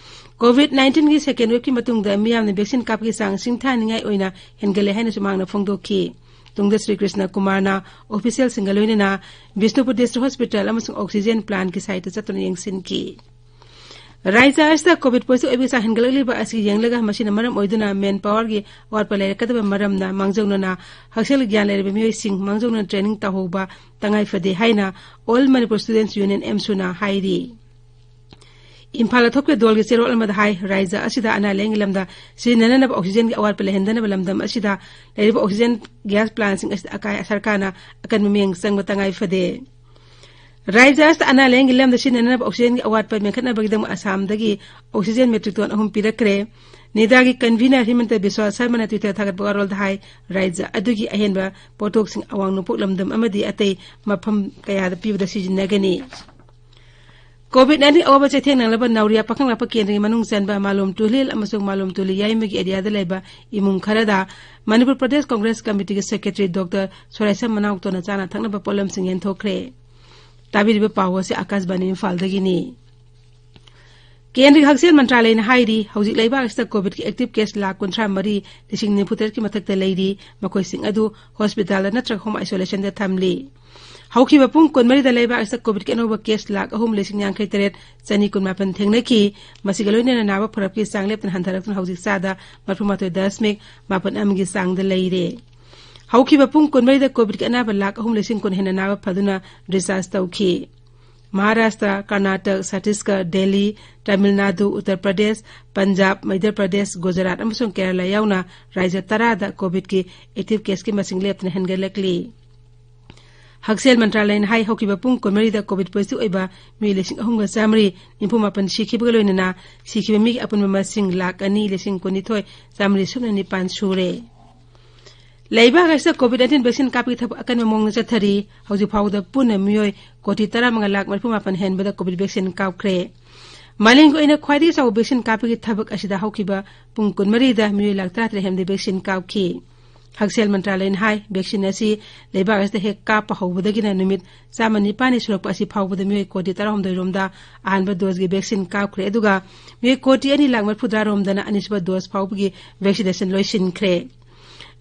ꯀꯣꯚꯤꯗ ꯅꯥꯏꯟꯇꯤꯟꯒꯤ ꯁꯦꯀꯦꯟ ꯋꯦꯕꯀꯤ ꯃꯇꯨꯡꯗ ꯃꯤꯌꯥꯝꯅ ꯚꯦꯛꯁꯤꯟ ꯀꯥꯞꯄꯒꯤ ꯆꯥꯡ ꯁꯤꯡꯊꯥꯅꯤꯡꯉꯥꯏ ꯑꯣꯏꯅ ꯍꯦꯟꯒꯠꯂꯦ ꯍꯥꯏꯅꯁꯨ ꯃꯍꯥꯛꯅ ꯐꯣꯡꯗꯣꯛꯈꯤ꯫ ꯇꯨꯡꯗ ꯁ꯭ꯔꯤ ꯀ꯭ꯔꯤꯁꯅ ꯀꯨꯃꯥꯔꯅ ꯑꯣꯐꯤꯁꯤꯌꯦꯜꯁꯤꯡꯒ ꯂꯣꯏꯅꯅ ꯕꯤꯁꯅꯨꯄꯨꯔ ꯗꯤꯁꯇ꯭ꯔꯤꯛ ꯍꯣꯁꯄꯤꯇꯥꯜ ꯑꯃꯁꯨꯡ ꯑꯣꯛꯁꯤꯖꯦꯟ ꯄ꯭ꯂꯥꯟꯠꯀꯤ ꯁꯥꯏꯠꯇ ꯆꯠꯇꯨꯅ ꯌꯦꯡꯁꯤꯟꯈꯤ꯫ ꯔꯥꯏꯖ꯭ꯌ ꯑꯁꯤꯗ ꯀꯣꯚꯤꯗ ꯄꯣꯖꯤꯇꯤꯚ ꯑꯣꯏꯕꯒꯤ ꯆꯥꯡ ꯍꯦꯟꯒꯠꯂꯛꯂꯤꯕ ꯑꯁꯤ ꯌꯦꯡꯂꯒ, ꯃꯁꯤꯅ ꯃꯔꯝ ꯑꯣꯏꯗꯨꯅ ꯃꯦꯟ ꯄꯥꯋꯔꯒꯤ ꯑꯋꯥꯠꯄ ꯂꯩꯔꯛꯀꯗꯕ ꯃꯔꯝꯅ, ꯃꯥꯡꯖꯧꯅꯅ ꯍꯛꯁꯦꯜꯒꯤ ꯒ꯭ꯌꯥꯟ ꯂꯩꯔꯕ ꯃꯤꯑꯣꯏꯁꯤꯡ ꯃꯥꯡꯖꯧꯅꯅ ꯇ꯭ꯔꯦꯅꯤꯡ ꯇꯧꯍꯧꯕ ꯇꯉꯥꯏ ꯐꯗꯦ ꯍꯥꯏꯅ All Manipur Students Union, ꯑꯦꯝꯁꯨꯅ ꯍꯥꯏꯔꯤ꯫ ꯏꯝꯐꯥꯜꯗ ꯊꯣꯛꯄ ꯗꯣꯜꯒꯤ ꯆꯦꯔꯣꯜ ꯑꯃꯗ ꯍꯥꯏ, ꯔꯥꯏꯖ꯭ꯌ ꯑꯁꯤꯗ ꯑꯅꯥ ꯂꯥꯌꯦꯡꯒꯤ ꯂꯝꯗ ꯁꯤꯖꯤꯟꯅꯅꯕ ꯑꯣꯛꯁꯤꯖꯦꯟꯒꯤ ꯑꯋꯥꯠꯄ ꯂꯩꯍꯟꯗꯅꯕ ꯂꯝꯗꯝ ꯑꯁꯤꯗ ꯂꯩꯔꯤꯕ ꯑꯣꯛꯁꯤꯖꯦꯟ ꯒ꯭ꯌꯥꯁ ꯄ꯭ꯂꯥꯟꯁꯤꯡ ꯑꯁꯤꯗ ꯑꯀꯥꯏ-, ꯁꯔꯀꯥꯔꯅ ꯑꯀꯟꯕ ꯃꯤꯠꯌꯦꯡ ꯆꯪꯕ ꯇꯉꯥꯏ ꯐꯗꯦ꯫ ꯔꯥꯏꯖ꯭ꯌ ꯑꯁꯤꯗ ꯑꯅꯥ ꯂꯥꯌꯦꯡꯒꯤ ꯂꯝꯗ ꯁꯤꯖꯤꯟꯅꯅꯕ ꯑꯣꯛꯁꯤꯖꯦꯟꯒꯤ ꯑꯋꯥꯠꯄ ꯃꯦꯟꯈꯠꯅꯕꯒꯤꯗꯃꯛ ꯑꯁꯥꯝꯗꯒꯤ ꯑꯣꯛꯁꯤꯖꯦꯟ ꯃꯦꯇ꯭ꯔꯤꯛ ꯇꯣꯟ ꯑꯍꯨꯝ ꯄꯤꯔꯛꯈ꯭ꯔꯦ꯫ ꯅꯤꯗꯥꯒꯤ ꯀꯟꯚꯤꯅꯔ ꯍꯤꯃꯟꯇ ꯕꯤꯁ꯭ꯋꯥ ꯁꯔꯃꯅ ꯇ꯭ꯋꯤꯇꯔ ꯊꯥꯒꯠꯄ ꯋꯥꯔꯣꯜꯗ ꯍꯥꯏ, ꯔꯥꯏꯖ꯭ꯌ ꯑꯗꯨꯒꯤ ꯑꯍꯦꯟꯕ ꯄꯣꯠꯊꯣꯛꯁꯤꯡ ꯑꯋꯥꯡ ꯅꯣꯡꯄꯣꯛ ꯂꯝꯗꯝ ꯑꯃꯗꯤ ꯑꯇꯩ ꯃꯐꯝ ꯀꯌꯥꯗ ꯄꯤꯕꯗ ꯁꯤꯖꯤꯟꯅꯒꯅꯤ꯫ ꯀꯣꯚꯤꯗ ꯅꯥꯏꯟꯇꯤꯟ ꯑꯋꯥꯕ ꯆꯩꯊꯦꯡ ꯅꯪꯂꯕ ꯅꯥꯎꯔꯤꯌꯥ ꯄꯥꯈꯪꯂꯥꯛꯄ ꯀꯦꯟꯗ꯭ꯔꯒꯤ ꯃꯅꯨꯡ ꯆꯟꯕ ꯃꯥꯂꯣꯝ ꯇꯨꯂꯤꯜ ꯑꯃꯁꯨꯡ ꯃꯥꯂꯣꯝ ꯇꯨꯂꯤ ꯌꯥꯏꯃꯒꯤ ꯑꯦꯔꯤꯌꯥꯗ ꯂꯩꯕ ꯏꯃꯨꯡ ꯈꯔꯗ ꯃꯅꯤꯄꯨꯔ ꯄ꯭ꯔꯗꯦꯁ ꯀꯣꯡꯒ꯭ꯔꯦꯁ ꯀꯃꯤꯇꯤꯒꯤ ꯁꯦꯀ꯭ꯔꯦꯇꯔꯤ ꯗꯣꯛꯇꯔ ꯁꯣꯔꯥꯏꯁꯝ ꯃꯅꯥꯎꯇꯣꯅ ꯆꯥꯅ ꯊꯛꯅꯕ ꯄꯣꯠꯂꯝꯁꯤꯡ ꯌꯦꯟꯊꯣꯛꯈ꯭ꯔꯦ꯫ ꯇꯥꯕꯤꯔꯤꯕ ꯄꯥꯎ ꯑꯁꯤ ꯑꯀꯥꯁꯕꯥꯅꯤ ꯏꯝꯐꯥꯜꯗꯒꯤꯅꯤ꯫ ꯀꯦꯟꯗ꯭ꯔꯒꯤ ꯍꯛꯁꯦꯜ ꯃꯟꯇ꯭ꯔꯥꯂꯌꯅ ꯍꯥꯏꯔꯤ, ꯍꯧꯖꯤꯛ ꯂꯩꯕꯥꯛ ꯑꯁꯤꯗ ꯀꯣꯚꯤꯗꯀꯤ ꯑꯦꯛꯇꯤꯚ ꯀꯦꯁ ꯂꯥꯈ ꯀꯨꯟꯊ꯭ꯔꯥ ꯃꯔꯤ ꯂꯤꯁꯤꯡ ꯅꯤꯐꯨ ꯇꯔꯦꯠꯀꯤ ꯃꯊꯛꯇ ꯂꯩꯔꯤ꯫ ꯃꯈꯣꯏꯁꯤꯡ ꯑꯗꯨ ꯍꯣꯁꯄꯤꯇꯥꯜꯗ ꯅꯠꯇ꯭ꯔꯒ ꯍꯣꯝ ꯑꯥꯏꯁꯣꯂꯦꯁꯟꯗ ꯊꯝꯂꯤ꯫ ꯍꯧꯈꯤꯕ ꯄꯨꯡ ꯀꯨꯟꯃꯔꯤꯗ ꯂꯩꯕꯥꯛ ꯑꯁꯤꯗ ꯀꯣꯚꯤꯗꯀꯤ ꯑꯅꯧꯕ ꯀꯦꯁ ꯂꯥꯈ ꯑꯍꯨꯝ ꯂꯤꯁꯤꯡ ꯌꯥꯡꯈꯩ ꯇꯔꯦꯠ ꯆꯅꯤ ꯀꯨꯟꯃꯥꯄꯟ ꯊꯦꯡꯅꯈꯤ꯫ ꯃꯁꯤꯒ ꯂꯣꯏꯅꯅ ꯅꯥꯕ ꯐꯔꯛꯄꯒꯤ ꯆꯥꯡ ꯂꯦꯞꯇꯅ ꯍꯟꯊꯔꯛꯇꯨꯅ ꯍꯧꯖꯤꯛ ꯆꯥꯗ ꯃꯔꯤꯐꯨ ꯃꯥꯊꯣꯏ ꯗꯁꯃꯤꯛ ꯃꯥꯄꯟ ꯑꯃꯒꯤ ꯆꯥꯡꯗ ꯂꯩꯔꯦ꯫ ꯍꯧꯈꯤꯕ ꯄꯨꯡ ꯀꯨꯟꯃꯔꯤꯗ ꯀꯣꯚꯤꯗꯀꯤ ꯑꯅꯥꯕ ꯂꯥꯈ ꯑꯍꯨꯝ ꯂꯤꯁꯤꯡ ꯀꯨꯟ ꯍꯦꯟꯅ ꯅꯥꯕ ꯐꯗꯨꯅ ꯗꯤꯁꯆꯥꯔꯖ ꯇꯧꯈꯤ꯫ ꯃꯍꯥꯔꯥꯁꯇ꯭ꯔ, ꯀꯔꯅꯥꯇꯛ, ꯁꯠꯇꯤꯁꯒꯔ, ꯗꯦꯜꯂꯤ, ꯇꯥꯃꯤꯜ ꯅꯥꯗꯨ, ꯎꯠꯇꯔ ꯄ꯭ꯔꯗꯦꯁ, ꯄꯟꯖꯥꯕ, ꯃꯙ꯭ꯌ ꯄ꯭ꯔꯗꯦꯁ, ꯒꯨꯖꯔꯥꯠ ꯑꯃꯁꯨꯡ ꯀꯦꯔꯂꯥ ꯌꯥꯎꯅ ꯔꯥꯖ꯭ꯌ ꯇꯔꯥꯗ ꯀꯣꯚꯤꯗꯀꯤ ꯑꯦꯛꯇꯤꯚ ꯀꯦꯁꯀꯤ ꯃꯁꯤꯡ ꯂꯦꯞꯇꯅ ꯍꯦꯟꯒꯠꯂꯛꯂꯤ꯫ ꯍꯛꯁꯦꯜ ꯃꯟꯇ꯭ꯔꯥꯂꯌꯅ ꯍꯥꯏ, ꯍꯧꯈꯤꯕ ꯄꯨꯡ ꯀꯨꯟꯃꯔꯤꯗ ꯀꯣꯚꯤꯗ ꯄꯣꯖꯤꯇꯤꯚ ꯑꯣꯏꯕ ꯃꯤꯑꯣꯏ ꯂꯤꯁꯤꯡ ꯑꯍꯨꯝꯒ ꯆꯥꯃꯔꯤ ꯅꯤꯐꯨ ꯃꯥꯄꯟ ꯁꯤꯈꯤꯕꯒ ꯂꯣꯏꯅꯅ ꯁꯤꯈꯤꯕ ꯃꯤꯒꯤ ꯑꯄꯨꯟꯕ ꯃꯁꯤꯡ ꯂꯥꯈ ꯑꯅꯤ ꯂꯤꯁꯤꯡ ꯀꯨꯟꯅꯤꯊꯣꯏ ꯆꯥꯃꯔꯤ ꯁꯨꯞꯅ ꯅꯤꯄꯥꯟ ꯁꯨꯔꯦ꯫ ꯂꯩꯕꯥꯛ ꯑꯁꯤꯗ ꯀꯣꯚꯤꯗ ꯅꯥꯏꯟꯇꯤꯟ ꯚꯦꯛꯁꯤꯟ ꯀꯥꯞꯄꯒꯤ ꯊꯕꯛ ꯑꯀꯟꯕ ꯃꯑꯣꯡꯗ ꯆꯠꯊꯔꯤ꯫ ꯍꯧꯖꯤꯛ ꯐꯥꯎꯕꯗ ꯄꯨꯟꯅ ꯃꯤꯑꯣꯏ ꯀꯣꯇꯤ ꯇꯔꯥꯃꯉꯥ ꯂꯥꯈ ꯃꯔꯤꯐꯨ ꯃꯥꯄꯟ ꯍꯦꯟꯕꯗ ꯀꯣꯚꯤꯗ ꯚꯦꯛꯁꯤꯟ ꯀꯥꯞꯈ꯭ꯔꯦ꯫ ꯃꯥꯂꯦꯝꯒꯤ ꯑꯣꯏꯅ ꯈ꯭ꯋꯥꯏꯗꯒꯤ ꯆꯥꯎꯕ ꯚꯦꯛꯁꯤꯟ ꯀꯥꯞꯄꯒꯤ ꯊꯕꯛ ꯑꯁꯤꯗ ꯍꯧꯈꯤꯕ ꯄꯨꯡ ꯀꯨꯟꯃꯔꯤꯗ ꯃꯤꯑꯣꯏ ꯂꯥꯈ ꯇꯔꯥꯇꯔꯦꯠ ꯍꯦꯟꯕꯗ ꯚꯦꯛꯁꯤꯟ ꯀꯥꯞꯈꯤ꯫ ꯍꯛꯁꯦꯜ ꯃꯟꯇ꯭ꯔꯥꯂꯌꯅ ꯍꯥꯏ, ꯚꯦꯛꯁꯤꯟ ꯑꯁꯤ ꯂꯩꯕꯥꯛ ꯑꯁꯤꯗ ꯍꯦꯛ ꯀꯥꯞꯄ ꯍꯧꯕꯗꯒꯤꯅ ꯅꯨꯃꯤꯠ ꯆꯥꯝꯃ ꯅꯤꯄꯥꯟꯅꯤ ꯁꯨꯔꯛꯄ ꯑꯁꯤ ꯐꯥꯎꯕꯗ ꯃꯤꯑꯣꯏ ꯀꯣꯇꯤ ꯇꯔꯥꯍꯨꯝꯗꯣꯏ ꯔꯣꯝꯗ ꯑꯍꯥꯟꯕ ꯗꯣꯁꯀꯤ ꯚꯦꯛꯁꯤꯟ ꯀꯥꯞꯈ꯭ꯔꯦ, ꯑꯗꯨꯒ ꯃꯤꯑꯣꯏ ꯀꯣꯇꯤ ꯑꯅꯤ ꯂꯥꯈ ꯃꯔꯤꯐꯨꯇꯔꯥ ꯔꯣꯝꯗꯅ ꯑꯅꯤꯁꯨꯕ ꯗꯣꯁ ꯐꯥꯎꯕꯒꯤ ꯚꯦꯛꯁꯤꯅꯦꯁꯟ ꯂꯣꯏꯁꯤꯟꯈ꯭ꯔꯦ꯫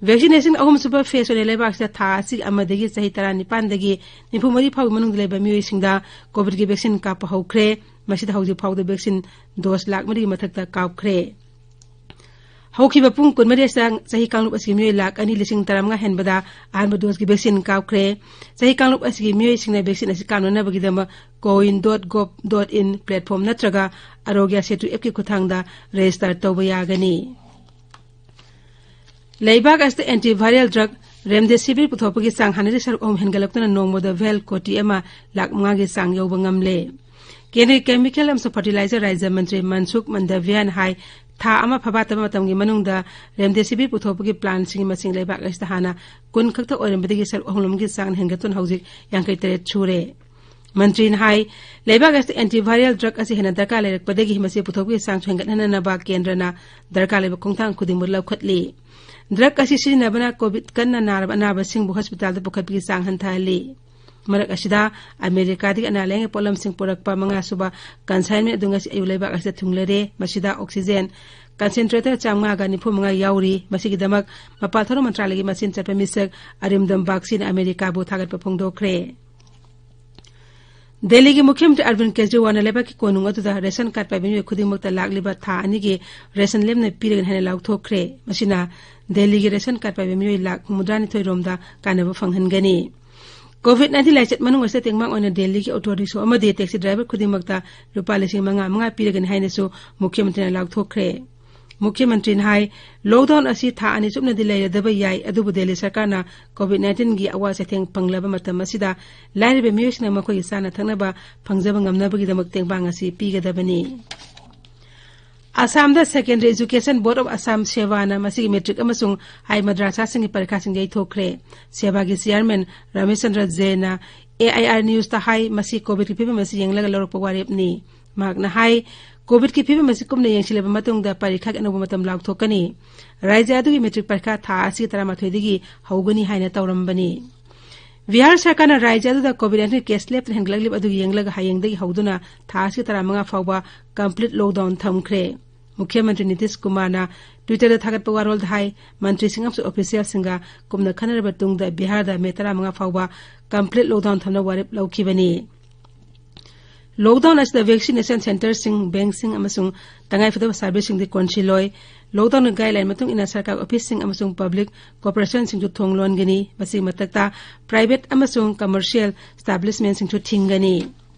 ꯚꯦꯛꯁꯤꯅꯦꯁꯟ ꯑꯍꯨꯝꯁꯨꯕ ꯐꯦꯖ ꯑꯣꯏꯅ ꯂꯩꯕꯥꯛ ꯑꯁꯤꯗ ꯊꯥ ꯑꯁꯤꯒꯤ ꯑꯃꯗꯒꯤ ꯆꯍꯤ ꯇꯔꯥꯅꯤꯄꯥꯟꯗꯒꯤ ꯅꯤꯐꯨ ꯃꯔꯤ ꯐꯥꯎꯕꯒꯤ ꯃꯅꯨꯡꯗ ꯂꯩꯕ ꯃꯤꯑꯣꯏꯁꯤꯡꯗ ꯀꯣꯚꯤꯗꯀꯤ ꯚꯦꯛꯁꯤꯟ ꯀꯥꯞꯄ ꯍꯧꯈ꯭ꯔꯦ꯫ ꯃꯁꯤꯗ ꯍꯧꯖꯤꯛ ꯐꯥꯎꯕꯗ vaccine dose ꯂꯥꯈ ꯃꯔꯤꯒꯤ ꯃꯊꯛꯇ ꯀꯥꯞꯈ꯭ꯔꯦ꯫ ꯍꯧꯈꯤꯕ ꯄꯨꯡ ꯀꯨꯟꯃꯔꯤ ꯑꯁꯤꯗ ꯆꯍꯤ ꯀꯥꯡꯂꯨꯞ ꯑꯁꯤꯒꯤ ꯃꯤꯑꯣꯏ ꯂꯥꯈ ꯑꯅꯤ ꯂꯤꯁꯤꯡ ꯇꯔꯥꯃꯉꯥ ꯍꯦꯟꯕꯗ ꯑꯍꯥꯟꯕ dose ꯀꯤ vaccine ꯀꯥꯞꯈ꯭ꯔꯦ꯫ ꯆꯍꯤ ꯀꯥꯡꯂꯨꯞ ꯑꯁꯤꯒꯤ ꯃꯤꯑꯣꯏꯁꯤꯡꯅ vaccine ꯑꯁꯤ ꯀꯥꯞꯅꯅꯕꯒꯤꯗꯃꯛ cowin dot gov dot in platform ꯅꯠꯇ꯭ꯔꯒ Aarogya Setu app ꯀꯤ ꯈꯨꯠꯊꯥꯡꯗ register ꯇꯧꯕ ꯌꯥꯒꯅꯤ꯫ ꯂꯩꯕꯥꯛ ꯑꯁꯤꯗ antiviral drug remdesivir ꯄꯨꯊꯣꯛꯄꯒꯤ ꯆꯥꯡ ꯍꯥꯟꯅꯗꯒꯤ ꯁꯔꯨꯛ ꯑꯍꯨꯝ ꯍꯦꯟꯒꯠꯂꯛꯇꯨꯅ ꯅꯣꯡꯃꯗ vial ꯀꯣꯇꯤ ꯑꯃ ꯂꯥꯈ ꯃꯉꯥꯒꯤ ꯆꯥꯡ ꯌꯧꯕ ꯉꯝꯂꯦ꯫ ꯀꯦꯟꯗ꯭ꯔꯒꯤ chemical ꯑꯃꯁꯨꯡ fertilizer ꯔꯥꯖ꯭ꯌ ꯃꯟꯇ꯭ꯔꯤ ꯃꯟꯁꯨꯈ ꯃꯟꯗꯚ꯭ꯌꯥꯅ ꯍꯥꯏ, ꯊꯥ ꯑꯃ ꯐꯥꯕꯥꯠꯇꯕ ꯃꯇꯝꯒꯤ ꯃꯅꯨꯡꯗ remdesivir ꯄꯨꯊꯣꯛꯄꯒꯤ plantꯁꯤꯡꯒꯤ ꯃꯁꯤꯡ ꯂꯩꯕꯥꯛ ꯑꯁꯤꯗ ꯍꯥꯟꯅ ꯀꯨꯟ ꯈꯛꯇ ꯑꯣꯏꯔꯝꯕꯗꯒꯤ ꯁꯔꯨꯛ ꯑꯍꯨꯝꯂꯣꯝꯒꯤ ꯆꯥꯡ ꯍꯦꯟꯒꯠꯇꯨꯅ ꯍꯧꯖꯤꯛ ꯌꯥꯡꯈꯩ ꯇꯔꯦꯠ ꯁꯨꯔꯦ꯫ ꯃꯟꯇ꯭ꯔꯤꯅ ꯍꯥꯏ, ꯂꯩꯕꯥꯛ ꯑꯁꯤꯗ antiviral drug ꯑꯁꯤ ꯍꯦꯟꯅ ꯗꯔꯀꯥꯔ ꯂꯩꯔꯛꯄꯗꯒꯤ ꯃꯁꯤ ꯄꯨꯊꯣꯛꯄꯒꯤ ꯆꯥꯡꯁꯨ ꯍꯦꯟꯒꯠꯍꯟꯅꯅꯕ ꯀꯦꯟꯗ꯭ꯔꯅ ꯗꯔꯀꯥꯔ ꯂꯩꯕ ꯈꯣꯡꯊꯥꯡ ꯈꯨꯗꯤꯡꯃꯛ ꯂꯧꯈꯠꯂꯤ꯫ Drug ꯑꯁꯤ ꯁꯤꯖꯤꯟꯅꯕꯅ COVID ꯀꯟꯅ ꯅꯥꯔꯕ ꯑꯅꯥꯕꯁꯤꯡꯕꯨ hospitalꯗ ꯄꯨꯈꯠꯄꯒꯤ ꯆꯥꯡ ꯍꯟꯊꯍꯜꯂꯤ꯫ ꯃꯔꯛ ꯑꯁꯤꯗ ꯑꯃꯦꯔꯤꯀꯥꯗꯒꯤ ꯑꯅꯥ ꯂꯥꯌꯦꯡꯒꯤ ꯄꯣꯠꯂꯝꯁꯤꯡ ꯄꯨꯔꯛꯄ ꯃꯉꯥ ꯁꯨꯕ consignment ꯑꯗꯨ ꯉꯁꯤ ꯑꯌꯨꯛ ꯂꯩꯕꯥꯛ ꯑꯁꯤꯗ ꯊꯨꯡꯂꯔꯦ꯫ ꯃꯁꯤꯗ oxygen concentrator ꯆꯥꯝꯃꯉꯥꯒ ꯅꯤꯐꯨ ꯃꯉꯥ ꯌꯥꯎꯔꯤ꯫ ꯃꯁꯤꯒꯤꯗꯃꯛ ꯃꯄꯥꯜ ꯊꯧꯔꯝ ꯃꯟꯇ꯭ꯔꯥꯂꯌꯒꯤ ꯃꯆꯤꯟ ꯆꯠꯄ ꯃꯤꯁꯛ ꯑꯔꯤꯝꯗꯝ ꯕꯥꯒꯆꯤꯅ ꯑꯃꯦꯔꯤꯀꯥꯕꯨ ꯊꯥꯒꯠꯄ ꯐꯣꯡꯗꯣꯛꯈ꯭ꯔꯦ꯫ ꯗꯦꯜꯂꯤꯒꯤ ꯃꯨꯈ꯭ꯌ ꯃꯟꯇ꯭ꯔꯤ ꯑꯔꯕꯤꯟ ꯀꯦꯖ꯭ꯔꯤꯋꯥꯜꯅ ꯂꯩꯕꯥꯛꯀꯤ ꯀꯣꯅꯨꯡ ꯑꯗꯨꯗ ration card ꯄꯥꯏꯕ ꯃꯤꯑꯣꯏ ꯈꯨꯗꯤꯡꯃꯛꯇ ꯂꯥꯛꯂꯤꯕ ꯊꯥ ꯑꯅꯤꯒꯤ ration ꯂꯦꯝꯅ ꯄꯤꯔꯒꯅꯤ ꯍꯥꯏꯅ ꯂꯥꯎꯊꯣꯛꯈ꯭ꯔꯦ꯫ ꯃꯁꯤꯅ ꯗꯦꯜꯂꯤꯒꯤ ration card ꯄꯥꯏꯕ ꯃꯤꯑꯣꯏ ꯂꯥꯈ ꯍꯨꯝꯐꯨꯇꯔꯥꯅꯤꯊꯣꯏ ꯔꯣꯝꯗ ꯀꯥꯟꯅꯕ ꯐꯪꯍꯟꯒꯅꯤ꯫ COVID nineteen ꯂꯥꯏꯆꯠ ꯃꯅꯨꯡ ꯑꯁꯤꯗ ꯇꯦꯡꯕꯥꯡ ꯑꯣꯏꯅ ꯗꯦꯜꯂꯤꯒꯤ auto rickshaw ꯑꯃꯗꯤ taxi driver ꯈꯨꯗꯤꯡꯃꯛꯇ ꯂꯨꯄꯥ ꯂꯤꯁꯤꯡ ꯃꯉꯥ ꯃꯉꯥ ꯄꯤꯔꯒꯅꯤ ꯍꯥꯏꯅꯁꯨ ꯃꯨꯈ꯭ꯌ ꯃꯟꯇ꯭ꯔꯤꯅ ꯂꯥꯎꯊꯣꯛꯈ꯭ꯔꯦ꯫ ꯃꯨꯈ꯭ꯌ ꯃꯟꯇ꯭ꯔꯤꯅ ꯍꯥꯏ, lockdown ꯑꯁꯤ ꯊꯥ ꯑꯅꯤ ꯆꯨꯞꯅꯗꯤ ꯂꯩꯔꯗꯕ ꯌꯥꯏ, ꯑꯗꯨꯕꯨ ꯗꯦꯜꯂꯤ ꯁꯔꯀꯥꯔꯅ COVID nineteenꯒꯤ ꯑꯋꯥ ꯆꯩꯊꯦꯡ ꯐꯪꯂꯕ ꯃꯇꯝ ꯑꯁꯤꯗ ꯂꯥꯏꯔꯕ ꯃꯤꯑꯣꯏꯁꯤꯡꯅ ꯃꯈꯣꯏꯒꯤ ꯆꯥꯅ ꯊꯛꯅꯕ ꯐꯪꯖꯕ ꯉꯝꯅꯕꯒꯤꯗꯃꯛ ꯇꯦꯡꯕꯥꯡ ꯑꯁꯤ ꯄꯤꯒꯗꯕꯅꯤ꯫ ꯑꯁꯥꯝꯗ Secondary Education Board of Assam, SEBAꯅ ꯃꯁꯤꯒꯤ matric ꯑꯃꯁꯨꯡ high ꯃꯗ꯭ꯔꯥꯁꯥꯁꯤꯡꯒꯤ ꯄꯔꯤꯈꯥꯁꯤꯡ ꯌꯩꯊꯣꯛꯈ꯭ꯔꯦ꯫ SEBAꯒꯤ chairman ꯔꯥꯃꯦꯁꯆꯟꯗ꯭ꯔ ꯖꯦꯅ AIR Newsꯇ ꯍꯥꯏ, ꯃꯁꯤ COVIDꯀꯤ ꯐꯤꯕꯝ ꯑꯁꯤ ꯌꯦꯡꯂꯒ ꯂꯧꯔꯛꯄ ꯋꯥꯔꯦꯞꯅꯤ꯫ ꯃꯍꯥꯛꯅ ꯍꯥꯏ, COVIDꯀꯤ ꯐꯤꯕꯝ ꯑꯁꯤ ꯀꯨꯞꯅ ꯌꯦꯡꯁꯤꯜꯂꯕ ꯃꯇꯨꯡꯗ ꯄꯔꯤꯈꯥꯒꯤ ꯑꯅꯧꯕ ꯃꯇꯝ ꯂꯥꯎꯊꯣꯛꯀꯅꯤ꯫ ꯔꯥꯖ꯭ꯌ ꯑꯗꯨꯒꯤ matric ꯄꯔꯤꯈꯥ ꯊꯥ ꯑꯁꯤꯒꯤ ꯇꯔꯥꯃꯥꯊꯣꯏꯗꯒꯤ ꯍꯧꯒꯅꯤ ꯍꯥꯏꯅ ꯇꯧꯔꯝꯕꯅꯤ꯫ ꯕꯤꯍꯥꯔ ꯁꯔꯀꯥꯔꯅ ꯔꯥꯖ꯭ꯌ ꯑꯗꯨꯗ COVID nineteen case ꯂꯦꯞꯇꯅ ꯍꯦꯟꯒꯠꯂꯛꯂꯤꯕ ꯑꯗꯨ ꯌꯦꯡꯂꯒ ꯍꯌꯦꯡꯗꯒꯤ ꯍꯧꯗꯨꯅ ꯊꯥ ꯑꯁꯤꯒꯤ ꯇꯔꯥꯃꯉꯥ ꯐꯥꯎꯕ complete lockdown ꯊꯝꯈ꯭ꯔꯦ꯫ ꯃꯨꯈ꯭ꯌ ꯃꯟꯇ꯭ꯔꯤ ꯅꯤꯇꯤꯁ ꯀꯨꯃꯥꯔꯅ Twitterꯗ ꯊꯥꯒꯠꯄ ꯋꯥꯔꯣꯜꯗ ꯍꯥꯏ, ꯃꯟꯇ꯭ꯔꯤꯁꯤꯡ ꯑꯃꯁꯨꯡ officialꯁꯤꯡꯒ ꯀꯨꯞꯅ ꯈꯟꯅꯔꯕ ꯇꯨꯡꯗ ꯕꯤꯍꯥꯔꯗ ꯃꯦ ꯇꯔꯥꯃꯉꯥ ꯐꯥꯎꯕ complete lockdown ꯊꯝꯅꯕ ꯋꯥꯔꯦꯞ ꯂꯧꯈꯤꯕꯅꯤ꯫ Lockdown ꯑꯁꯤꯗ vaccination centreꯁꯤꯡ, bankꯁꯤꯡ ꯑꯃꯁꯨꯡ ꯇꯉꯥꯏꯐꯗꯕ serviceꯁꯤꯡꯗꯤ ꯀꯣꯟꯁꯤꯜꯂꯣꯏ꯫ Lockdownꯒꯤ guideline ꯃꯇꯨꯡ ꯏꯟꯅ ꯁꯔꯀꯥꯔ officeꯁꯤꯡ ꯑꯃꯁꯨꯡ public corporationꯁꯤꯡꯁꯨ ꯊꯣꯡ ꯂꯣꯟꯒꯅꯤ꯫ ꯃꯁꯤꯒꯤ ꯃꯊꯛꯇ private ꯑꯃꯁꯨꯡ commercial establishmentꯁꯤꯡꯁꯨ ꯊꯤꯡꯒꯅꯤ꯫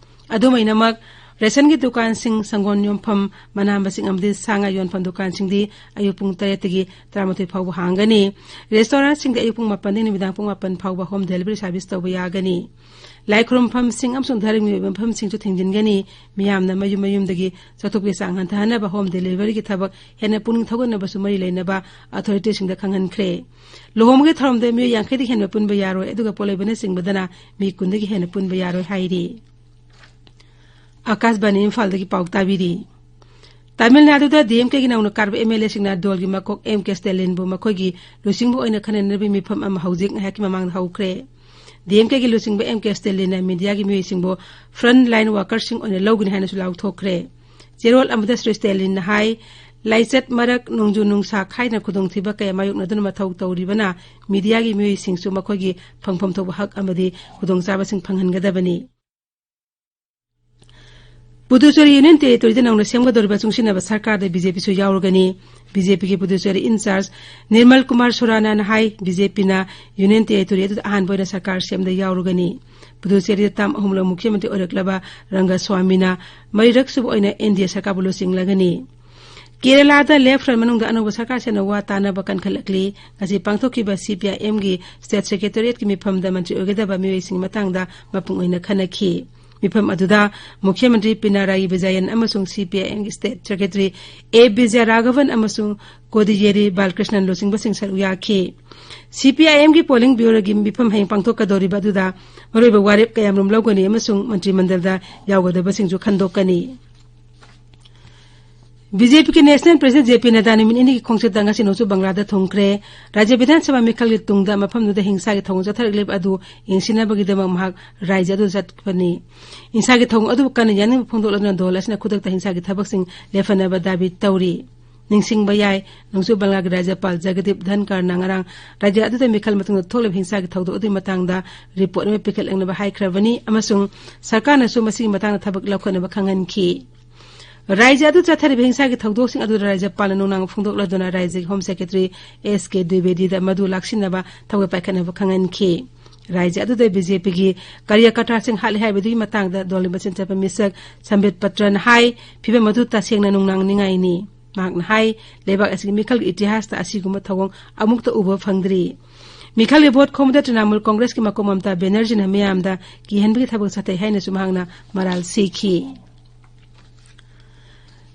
ꯑꯗꯨꯝ ꯑꯣꯏꯅꯃꯛ, rationꯒꯤ ꯗꯨꯀꯥꯟꯁꯤꯡ, ꯁꯪꯒꯣꯝ ꯌꯣꯟꯐꯝ, ꯃꯅꯥ ꯃꯁꯤꯡ ꯑꯃꯗꯤ ꯁꯥ ꯉꯥ ꯌꯣꯟꯐꯝ ꯗꯨꯀꯥꯟꯁꯤꯡꯗꯤ ꯑꯌꯨꯛ ꯄꯨꯡ ꯇꯔꯦꯠꯇꯒꯤ ꯇꯔꯥꯃꯥꯊꯣꯏ ꯐꯥꯎꯕ ꯍꯥꯡꯒꯅꯤ꯫ Restaurantꯁꯤꯡꯗꯤ ꯑꯌꯨꯛ ꯄꯨꯡ ꯃꯥꯄꯟꯗꯒꯤ ꯅꯨꯃꯤꯗꯥꯡ ꯄꯨꯡ ꯃꯥꯄꯟ ꯐꯥꯎꯕ home delivery service ꯇꯧꯕ ꯌꯥꯒꯅꯤ꯫ ꯂꯥꯏ ꯈꯨꯔꯨꯝꯐꯝꯁꯤꯡ ꯑꯃꯁꯨꯡ ꯙꯔꯃꯒꯤ ꯑꯣꯏꯕ ꯃꯐꯝꯁꯤꯡꯁꯨ ꯊꯤꯡꯖꯤꯟꯒꯅꯤ꯫ ꯃꯤꯌꯥꯝꯅ ꯃꯌꯨꯝ ꯃꯌꯨꯝꯗꯒꯤ ꯆꯠꯊꯣꯛꯄꯒꯤ ꯆꯥꯡ ꯍꯟꯊꯍꯟꯅꯕ home deliveryꯒꯤ ꯊꯕꯛ ꯍꯦꯟꯅ ꯄꯨꯛꯅꯤꯡ ꯊꯧꯒꯠꯅꯕꯁꯨ ꯃꯔꯤ ꯂꯩꯅꯕ authorityꯁꯤꯡꯗ ꯈꯪꯍꯟꯈ꯭ꯔꯦ꯫ ꯂꯨꯍꯣꯡꯕꯒꯤ ꯊꯧꯔꯝꯗ ꯃꯤꯑꯣꯏ ꯌꯥꯡꯈꯩꯗꯒꯤ ꯍꯦꯟꯕ ꯄꯨꯟꯕ ꯌꯥꯔꯣꯏ, ꯑꯗꯨꯒ ꯄꯣꯠꯂꯣꯏꯕꯅꯆꯤꯡꯕꯗꯅ ꯃꯤ ꯀꯨꯟꯗꯒꯤ ꯍꯦꯟꯅ ꯄꯨꯟꯕ ꯌꯥꯔꯣꯏ ꯍꯥꯏꯔꯤ꯫ ꯑꯥꯀꯥꯁꯕꯥꯅꯤ ꯏꯝꯐꯥꯜꯗꯒꯤ ꯄꯥꯎ ꯇꯥꯕꯤꯔꯤ꯫ ꯇꯥꯃꯤꯜ ꯅꯥꯗꯨꯗ DMKꯒꯤ ꯅꯧꯅ ꯀꯥꯔꯕ MLAꯁꯤꯡꯅ ꯗꯣꯜꯒꯤ ꯃꯀꯣꯛ M K Stalinꯕꯨ ꯃꯈꯣꯏꯒꯤ ꯂꯨꯆꯤꯡꯕ ꯑꯣꯏꯅ ꯈꯟꯅꯅꯕꯒꯤ ꯃꯤꯐꯝ ꯑꯃ ꯍꯧꯖꯤꯛ ꯉꯥꯏꯍꯥꯛꯀꯤ ꯃꯃꯥꯡꯗ ꯍꯧꯈ꯭ꯔꯦ꯫ DMKꯒꯤ ꯂꯨꯆꯤꯡꯕ M K Stalinꯅ mediaꯒꯤ ꯃꯤꯑꯣꯏꯁꯤꯡꯕꯨ front line workersꯁꯤꯡ ꯑꯣꯏꯅ ꯂꯧꯒꯅꯤ ꯍꯥꯏꯅꯁꯨ ꯂꯥꯎꯊꯣꯛꯈ꯭ꯔꯦ꯫ ꯆꯦꯔꯣꯜ ꯑꯃꯗ ꯁ꯭ꯔꯤ ꯁ꯭ꯇꯦꯂꯤꯟꯅ ꯍꯥꯏ, ꯂꯥꯏꯆꯠ ꯃꯔꯛ ꯅꯣꯡꯖꯨ ꯅꯨꯡꯁꯥ ꯈꯥꯏꯗꯅ ꯈꯨꯗꯣꯡꯊꯤꯕ ꯀꯌꯥ ꯃꯥꯌꯣꯛꯅꯗꯨꯅ ꯃꯊꯧ ꯇꯧꯔꯤꯕꯅ mediaꯒꯤ ꯃꯤꯑꯣꯏꯁꯤꯡꯁꯨ ꯃꯈꯣꯏꯒꯤ ꯐꯪꯐꯝ ꯊꯣꯛꯄ ꯍꯛ ꯑꯃꯗꯤ ꯈꯨꯗꯣꯡꯆꯥꯕꯁꯤꯡ ꯐꯪꯍꯟꯒꯗꯕꯅꯤ꯫ ꯄꯨꯗꯨꯆꯦꯔꯤ Union Territoryꯗ ꯅꯧꯅ ꯁꯦꯝꯒꯗꯧꯔꯤꯕ ꯆꯨꯡꯁꯤꯟꯅꯕ ꯁꯔꯀꯥꯔꯗ BJPꯁꯨ ꯌꯥꯎꯔꯒꯅꯤ꯫ BJPꯒꯤ Puducherry in charge Nirmal Kumar ꯁꯨꯔꯥꯅꯥꯅ high, BJPꯅ Union Territory ꯑꯗꯨꯗ ꯑꯍꯥꯟꯕ ꯑꯣꯏꯅ ꯁꯔꯀꯥꯔ ꯁꯦꯝꯕꯗ ꯌꯥꯎꯔꯒꯅꯤ꯫ ꯄꯨꯗꯨꯆꯦꯔꯤꯗ term ꯑꯍꯨꯝꯂꯛ ꯃꯨꯈ꯭ꯌ ꯃꯟꯇ꯭ꯔꯤ ꯑꯣꯏꯔꯛꯂꯕ ꯔꯪꯒꯁ꯭ꯋꯥꯃꯤꯅ ꯃꯔꯤꯔꯛ ꯁꯨꯕ ꯑꯣꯏꯅ NDA ꯁꯔꯀꯥꯔꯕꯨ ꯂꯨꯆꯤꯡꯂꯒꯅꯤ꯫ ꯀꯦꯔꯂꯥꯗ left front ꯃꯅꯨꯡꯗ ꯑꯅꯧꯕ ꯁꯔꯀꯥꯔ ꯁꯦꯝꯅ ꯋꯥ ꯇꯥꯅꯕ ꯀꯟꯈꯠꯂꯛꯂꯤ꯫ ꯉꯁꯤ ꯄꯥꯡꯊꯣꯛꯈꯤꯕ CPIMꯒꯤ state secretariatꯀꯤ ꯃꯤꯐꯝꯗ ꯃꯟꯇ꯭ꯔꯤ ꯑꯣꯏꯒꯗꯕ ꯃꯤꯑꯣꯏꯁꯤꯡꯒꯤ ꯃꯇꯥꯡꯗ ꯃꯄꯨꯡ ꯑꯣꯏꯅ ꯈꯟꯅꯈꯤ꯫ ꯃꯤꯐꯝ ꯑꯗꯨꯗ ꯃꯨꯈ꯭ꯌ ꯃꯟꯇ꯭ꯔꯤ ꯄꯤꯅꯔꯥꯌꯤ ꯕꯤꯖꯌꯟ ꯑꯃꯁꯨꯡ CPIMꯒꯤ state secretary A ꯕꯤꯖꯌꯔꯥꯘꯕꯟ ꯑꯃꯁꯨꯡ ꯀꯣꯗꯤꯌꯦꯔꯤ ꯕꯥꯂꯀ꯭ꯔꯤꯁꯅꯟ ꯂꯨꯆꯤꯡꯕꯁꯤꯡ ꯁꯔꯨꯛ ꯌꯥꯈꯤ꯫ CPIMꯒꯤ polling bureauꯒꯤ ꯃꯤꯐꯝ ꯍꯌꯦꯡ ꯄꯥꯡꯊꯣꯛꯀꯗꯧꯔꯤꯕ ꯑꯗꯨꯗ ꯃꯔꯨꯑꯣꯏꯕ ꯋꯥꯔꯦꯞ ꯀꯌꯥꯃꯔꯨꯝ ꯂꯧꯒꯅꯤ ꯑꯃꯁꯨꯡ ꯃꯟꯇ꯭ꯔꯤ ꯃꯟꯗꯜꯗ ꯌꯥꯎꯒꯗꯕꯁꯤꯡꯁꯨ ꯈꯟꯗꯣꯛꯀꯅꯤ꯫ BJPꯒꯤ National President JP ꯅꯗ꯭ꯗꯥ ꯅꯨꯃꯤꯠ ꯅꯤꯅꯤꯒꯤ ꯈꯣꯡꯆꯠꯇ ꯉꯁꯤ ꯅꯣꯡꯆꯨꯞ ꯕꯪꯒ꯭ꯂꯥꯗ ꯊꯨꯡꯈ꯭ꯔꯦ꯫ ꯔꯥꯖ꯭ꯌ ꯕꯤꯙꯥꯟ ꯁꯚꯥ ꯃꯤꯈꯜꯒꯤ ꯇꯨꯡꯗ ꯃꯐꯝꯗꯨꯗ ꯍꯤꯡꯁꯥꯒꯤ ꯊꯧꯑꯣꯡ ꯆꯠꯊꯔꯛꯂꯤꯕ ꯑꯗꯨ ꯌꯦꯡꯁꯤꯟꯅꯕꯒꯤꯗꯃꯛ ꯃꯍꯥꯛ ꯔꯥꯖ꯭ꯌ ꯑꯗꯨꯗ ꯆꯠꯄꯅꯤ꯫ ꯍꯤꯡꯁꯥꯒꯤ ꯊꯧꯑꯣꯡ ꯑꯗꯨꯕꯨ ꯀꯟꯅ ꯌꯥꯅꯤꯡꯕ ꯐꯣꯡꯗꯣꯛꯂꯗꯨꯅ ꯗꯣꯜ ꯑꯁꯤꯅ ꯈꯨꯗꯛꯇ ꯍꯤꯡꯁꯥꯒꯤ ꯊꯕꯛꯁꯤꯡ ꯂꯦꯞꯍꯟꯅꯕ ꯗꯥꯕꯤ ꯇꯧꯔꯤ꯫ ꯅꯤꯡꯁꯤꯡꯕ ꯌꯥꯏ, ꯅꯣꯡꯆꯨꯞ ꯕꯪꯒ꯭ꯂꯥꯒꯤ ꯔꯥꯖ꯭ꯌꯄꯥꯜ ꯖꯒꯗꯤꯞ ꯙꯟꯀꯔꯅ ꯉꯔꯥꯡ ꯔꯥꯖ꯭ꯌ ꯑꯗꯨꯗ ꯃꯤꯈꯜ ꯃꯇꯨꯡꯗ ꯊꯣꯛꯂꯤꯕ ꯍꯤꯡꯁꯥꯒꯤ ꯊꯧꯗꯣꯛ ꯑꯗꯨꯒꯤ ꯃꯇꯥꯡꯗ ꯔꯤꯄꯣꯔꯠ ꯑꯃ ꯄꯤꯈꯠꯂꯛꯅꯕ ꯍꯥꯏꯈ꯭ꯔꯕꯅꯤ ꯑꯃꯁꯨꯡ ꯁꯔꯀꯥꯔꯅꯁꯨ ꯃꯁꯤꯒꯤ ꯃꯇꯥꯡꯗ ꯊꯕꯛ ꯂꯧꯈꯠꯅꯕ ꯈꯪꯍꯟꯈꯤ꯫ ꯔꯥꯖ꯭ꯌ ꯑꯗꯨ ꯆꯠꯊꯔꯤꯕ ꯍꯤꯡꯁꯥꯒꯤ ꯊꯧꯗꯣꯛꯁꯤꯡ ꯑꯗꯨꯗ ꯔꯥꯖ꯭ꯌꯄꯥꯜꯅ ꯅꯨꯡꯅꯥꯡ ꯐꯣꯡꯗꯣꯛꯂꯗꯨꯅ ꯔꯥꯖ꯭ꯌꯒꯤ ꯍꯣꯝ ꯁꯦꯀ꯭ꯔꯦꯇꯔꯤ ꯑꯦꯁ ꯀꯦ ꯗ꯭ꯋꯤꯕꯦꯗꯤꯗ ꯃꯗꯨ ꯂꯥꯛꯁꯤꯟꯅꯕ ꯊꯕꯛ ꯄꯥꯏꯈꯠꯅꯕ ꯈꯪꯍꯟꯈꯤ꯫ ꯔꯥꯖ꯭ꯌ ꯑꯗꯨꯗ ꯕꯤ ꯖꯦ ꯄꯤꯒꯤ ꯀꯥꯔꯌꯀꯔꯇꯥꯁꯤꯡ ꯍꯥꯠꯂꯦ ꯍꯥꯏꯕꯗꯨꯒꯤ ꯃꯇꯥꯡꯗ ꯗꯣꯜꯒꯤ ꯃꯆꯤꯟ ꯆꯠꯄ ꯃꯤꯁꯛ ꯁꯝꯕꯤꯠ ꯄꯇ꯭ꯔꯅ ꯍꯥꯏ, ꯐꯤꯚꯝ ꯑꯗꯨ ꯇꯁꯦꯡꯅ ꯅꯨꯡꯅꯥꯡꯅꯤꯡꯉꯥꯏꯅꯤ꯫ ꯃꯍꯥꯛꯅ ꯍꯥꯏ, ꯂꯩꯕꯥꯛ ꯑꯁꯤꯒꯤ ꯃꯤꯈꯜꯒꯤ ꯏꯇꯤꯍꯥꯁꯇ ꯑꯁꯤꯒꯨꯝꯕ ꯊꯧꯑꯣꯡ ꯑꯃꯨꯛꯇ ꯎꯕ ꯐꯪꯗ꯭ꯔꯤ꯫ ꯃꯤꯈꯜꯒꯤ ꯚꯣꯠ ꯈꯣꯝꯕꯗ ꯇ꯭ꯔꯤꯅꯥꯃꯨꯜ ꯀꯣꯡꯒ꯭ꯔꯦꯁꯀꯤ ꯃꯀꯣꯛ ꯃꯃꯇꯥ ꯕꯦꯅꯔꯖꯤꯅ ꯃꯤꯌꯥꯝꯗ ꯀꯤꯍꯟꯕꯒꯤ ꯊꯕꯛ ꯆꯠꯊꯩ ꯍꯥꯏꯅꯁꯨ ꯃꯍꯥꯛꯅ ꯃꯔꯥꯜ ꯁꯤꯈꯤ꯫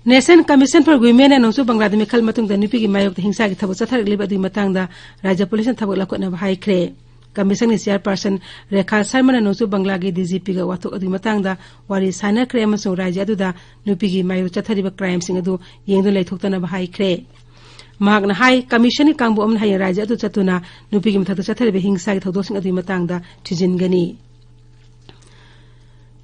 National Commission for Women ꯅ ꯅꯣꯡꯆꯨꯞ ꯕꯪꯒ꯭ꯂꯥꯗ ꯃꯤꯈꯜ ꯃꯇꯨꯡꯗ ꯅꯨꯄꯤꯒꯤ ꯃꯥꯌꯣꯛꯇ ꯍꯤꯡꯁꯥꯒꯤ ꯊꯕꯛ ꯆꯠꯊꯔꯛꯂꯤꯕ ꯑꯗꯨꯒꯤ ꯃꯇꯥꯡꯗ ꯔꯥꯖ꯭ꯌ ꯄꯨꯂꯤꯁꯅ ꯊꯕꯛ ꯂꯧꯈꯠꯅꯕ ꯍꯥꯏꯈ꯭ꯔꯦ꯫ ꯀꯃꯤꯁꯟꯒꯤ ꯆꯦꯌꯔꯄꯔꯁꯟ ꯔꯦꯈꯥ ꯁꯔꯃꯅ ꯅꯣꯡꯆꯨꯞ ꯕꯪꯒ꯭ꯂꯥꯒꯤ ꯗꯤ ꯖꯤ ꯄꯤꯒ ꯋꯥꯊꯣꯛ ꯑꯗꯨꯒꯤ ꯃꯇꯥꯡꯗ ꯋꯥꯔꯤ ꯁꯥꯟꯅꯈ꯭ꯔꯦ ꯑꯃꯁꯨꯡ ꯔꯥꯖ꯭ꯌ ꯑꯗꯨꯗ ꯅꯨꯄꯤꯒꯤ ꯃꯥꯌꯣꯛꯇ ꯆꯠꯊꯔꯤꯕ ꯀ꯭ꯔꯥꯏꯝꯁꯤꯡ ꯑꯗꯨ ꯌꯦꯡꯗꯨꯅ ꯂꯩꯊꯣꯛꯇꯅꯕ ꯍꯥꯏꯈ꯭ꯔꯦ꯫ ꯃꯍꯥꯛꯅ ꯍꯥꯏ, ꯀꯃꯤꯁꯟꯒꯤ ꯀꯥꯡꯕꯨ ꯑꯃꯅ ꯍꯌꯦꯡ ꯔꯥꯖ꯭ꯌ ꯑꯗꯨ ꯆꯠꯇꯨꯅ ꯅꯨꯄꯤꯒꯤ ꯃꯊꯛꯇ ꯆꯠꯊꯔꯤꯕ ꯍꯤꯡꯁꯥꯒꯤ ꯊꯧꯗꯣꯛꯁꯤꯡ ꯑꯗꯨꯒꯤ ꯃꯇꯥꯡꯗ ꯊꯤꯖꯤꯟꯒꯅꯤ꯫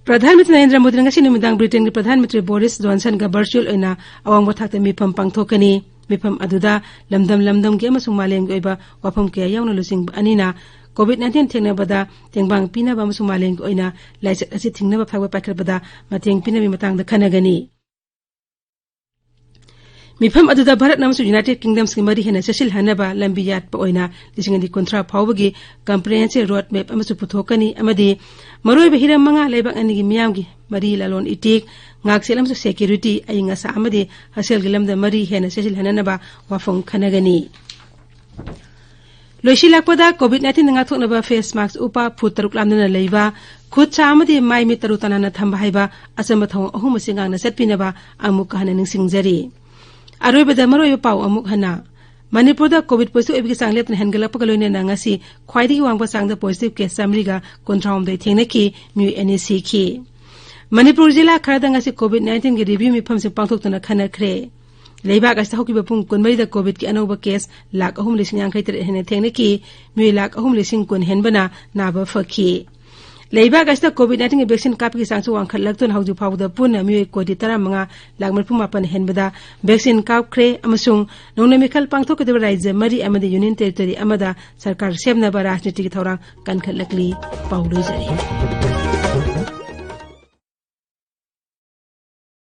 ꯄ꯭ꯔꯙꯥꯟ ꯃꯟꯇ꯭ꯔꯤ ꯅꯔꯦꯟꯗ꯭ꯔ ꯃꯣꯗꯤꯅ ꯉꯁꯤ ꯅꯨꯃꯤꯗꯥꯡ ꯕ꯭ꯔꯤꯇꯦꯟꯒꯤ ꯄ꯭ꯔꯙꯥꯟ ꯃꯟꯇ꯭ꯔꯤ ꯕꯣꯔꯤꯁ ꯖꯣꯟꯁꯟꯒ ꯚꯔꯆꯨꯑꯦꯜ ꯑꯣꯏꯅ ꯑꯋꯥꯡꯕ ꯊꯥꯛꯇ ꯃꯤꯐꯝ ꯄꯥꯡꯊꯣꯛꯀꯅꯤ꯫ ꯃꯤꯐꯝ ꯑꯗꯨꯗ ꯂꯝꯗꯝ ꯂꯝꯗꯝꯒꯤ ꯑꯃꯁꯨꯡ ꯃꯥꯂꯦꯝꯒꯤ ꯑꯣꯏꯕ ꯋꯥꯐꯝ ꯀꯌꯥ ꯌꯥꯎꯅ ꯂꯨꯆꯤꯡꯕ ꯑꯅꯤꯅ COVID nineteen ꯊꯦꯡꯅꯕꯗ ꯇꯦꯡꯕꯥꯡ ꯄꯤꯅꯕ ꯑꯃꯁꯨꯡ ꯃꯥꯂꯦꯝꯒꯤ ꯑꯣꯏꯅ ꯂꯥꯏꯆꯠ ꯑꯁꯤ ꯊꯤꯡꯅꯕ ꯊꯕꯛ ꯄꯥꯏꯈꯠꯄꯗ ꯃꯇꯦꯡ ꯄꯤꯅꯕꯒꯤ ꯃꯇꯥꯡꯗ ꯈꯟꯅꯒꯅꯤ꯫ ꯃꯤꯐꯝ ꯑꯗꯨꯗ ꯚꯥꯔꯠ ꯑꯃꯁꯨꯡ ꯌꯨꯅꯥꯏꯇꯦꯗ ꯀꯤꯡꯗꯝꯁꯀꯤ ꯃꯔꯤ ꯍꯦꯟꯅ ꯆꯦꯠꯁꯤꯜꯍꯟꯅꯕ ꯂꯝꯕꯤ ꯌꯥꯠꯄ ꯑꯣꯏꯅ ꯂꯤꯁꯤꯡ ꯑꯅꯤ ꯀꯨꯟꯊ꯭ꯔꯥ ꯐꯥꯎꯕꯒꯤ comprehensive road map ꯑꯃꯁꯨ ꯄꯨꯊꯣꯛꯀꯅꯤ ꯑꯃꯗꯤ ꯃꯔꯨꯑꯣꯏꯕ ꯍꯤꯔꯝ ꯃꯉꯥ ꯂꯩꯕꯥꯛ ꯑꯅꯤꯒꯤ ꯃꯤꯌꯥꯝꯒꯤ ꯃꯔꯤ, ꯂꯂꯣꯟ ꯏꯇꯤꯛ, ꯉꯥꯛꯁꯦꯜ ꯑꯃꯁꯨꯡ security, ꯑꯏꯪ ꯑꯁꯥ ꯑꯃꯗꯤ ꯍꯛꯁꯦꯜꯒꯤ ꯂꯝꯗ ꯃꯔꯤ ꯍꯦꯟꯅ ꯆꯦꯠꯁꯤꯜꯍꯟꯅꯅꯕ ꯋꯥꯐꯝ ꯈꯟꯅꯒꯅꯤ꯫ ꯂꯣꯏꯁꯤꯜꯂꯛꯄꯗ, COVID nineteen ꯉꯥꯛꯊꯣꯛꯅꯕ face mask ꯎꯞꯄ, ꯐꯨꯠ ꯇꯔꯨꯛ ꯂꯥꯞꯅꯅ ꯂꯩꯕ, ꯈꯨꯠ ꯁꯥ ꯑꯃꯗꯤ ꯃꯥꯏ ꯃꯤꯠ ꯇꯔꯨ ꯇꯅꯥꯟꯅ ꯊꯝꯕ ꯍꯥꯏꯕ ꯑꯆꯝꯕ ꯊꯧꯑꯣꯡ ꯑꯍꯨꯝ ꯑꯁꯤ ꯉꯥꯛꯅ ꯆꯠꯄꯤꯅꯕ ꯑꯃꯨꯛꯀ ꯍꯟꯅ ꯅꯤꯡꯁꯤꯡꯖꯔꯤ꯫ ꯑꯔꯣꯏꯕꯗ ꯃꯔꯨꯑꯣꯏꯕ ꯄꯥꯎ ꯑꯃꯨꯛ ꯍꯟꯅ꯫ ꯃꯅꯤꯄꯨꯔꯗ COVID positive ꯑꯣꯏꯕꯒꯤ ꯆꯥꯡ ꯂꯦꯞꯇꯅ ꯍꯦꯟꯒꯠꯂꯛꯄꯒ ꯂꯣꯏꯅꯅ ꯉꯁꯤ ꯈ꯭ꯋꯥꯏꯗꯒꯤ ꯋꯥꯡꯕ ꯆꯥꯡꯗ positive case ꯆꯥꯃꯔꯤꯒ ꯀꯨꯟꯊ꯭ꯔꯥꯍꯨꯝꯗꯣꯏ ꯊꯦꯡꯅꯈꯤ, ꯃꯤꯑꯣꯏ ꯑꯅꯤ ꯁꯤꯈꯤ꯫ ꯃꯅꯤꯄꯨꯔ ꯖꯤꯂꯥ ꯈꯔꯗ ꯉꯁꯤ COVID nineteenꯒꯤ review ꯃꯤꯐꯝꯁꯤꯡ ꯄꯥꯡꯊꯣꯛꯇꯨꯅ ꯈꯟꯅꯈ꯭ꯔꯦ꯫ ꯂꯩꯕꯥꯛ ꯑꯁꯤꯗ ꯍꯧꯈꯤꯕ ꯄꯨꯡ ꯀꯨꯟꯃꯔꯤꯗ COVIDꯀꯤ ꯑꯅꯧꯕ case ꯂꯥꯈ ꯑꯍꯨꯝ ꯂꯤꯁꯤꯡ ꯌꯥꯡꯈꯩ ꯇꯔꯦꯠ ꯍꯦꯟꯅ ꯊꯦꯡꯅꯈꯤ, ꯃꯤꯑꯣꯏ ꯂꯥꯈ ꯑꯍꯨꯝ ꯂꯤꯁꯤꯡ ꯀꯨꯟ ꯍꯦꯟꯕꯅ ꯅꯥꯕ ꯐꯈꯤ꯫ ꯂꯩꯕꯥꯛ ꯑꯁꯤꯗ COVID nineteen ꯒꯤ vaccine ꯀꯥꯞꯄꯒꯤ ꯆꯥꯡꯁꯨ ꯋꯥꯡꯈꯠꯂꯛꯇꯨꯅ ꯍꯧꯖꯤꯛ ꯐꯥꯎꯕꯗ ꯄꯨꯟꯅ ꯃꯤꯑꯣꯏ ꯀꯣꯇꯤ ꯇꯔꯥꯃꯉꯥ ꯂꯥꯈ ꯃꯔꯤꯐꯨ ꯃꯥꯄꯟ ꯍꯦꯟꯕꯗ vaccine ꯀꯥꯞꯈ꯭ꯔꯦ ꯑꯃꯁꯨꯡ ꯅꯣꯡꯃꯩ ꯃꯤꯈꯜ ꯄꯥꯡꯊꯣꯛꯀꯗꯕ ꯔꯥꯖ꯭ꯌ ꯃꯔꯤ ꯑꯃꯗꯤ Union Territory ꯑꯃꯗ ꯁꯔꯀꯥꯔ ꯁꯦꯝꯅꯕ ꯔꯥꯖꯅꯤꯇꯤꯒꯤ ꯊꯧꯔꯥꯡ ꯀꯟꯈꯠꯂꯛꯂꯤ꯫ ꯄꯥꯎ ꯂꯣꯏꯖꯔꯦ꯫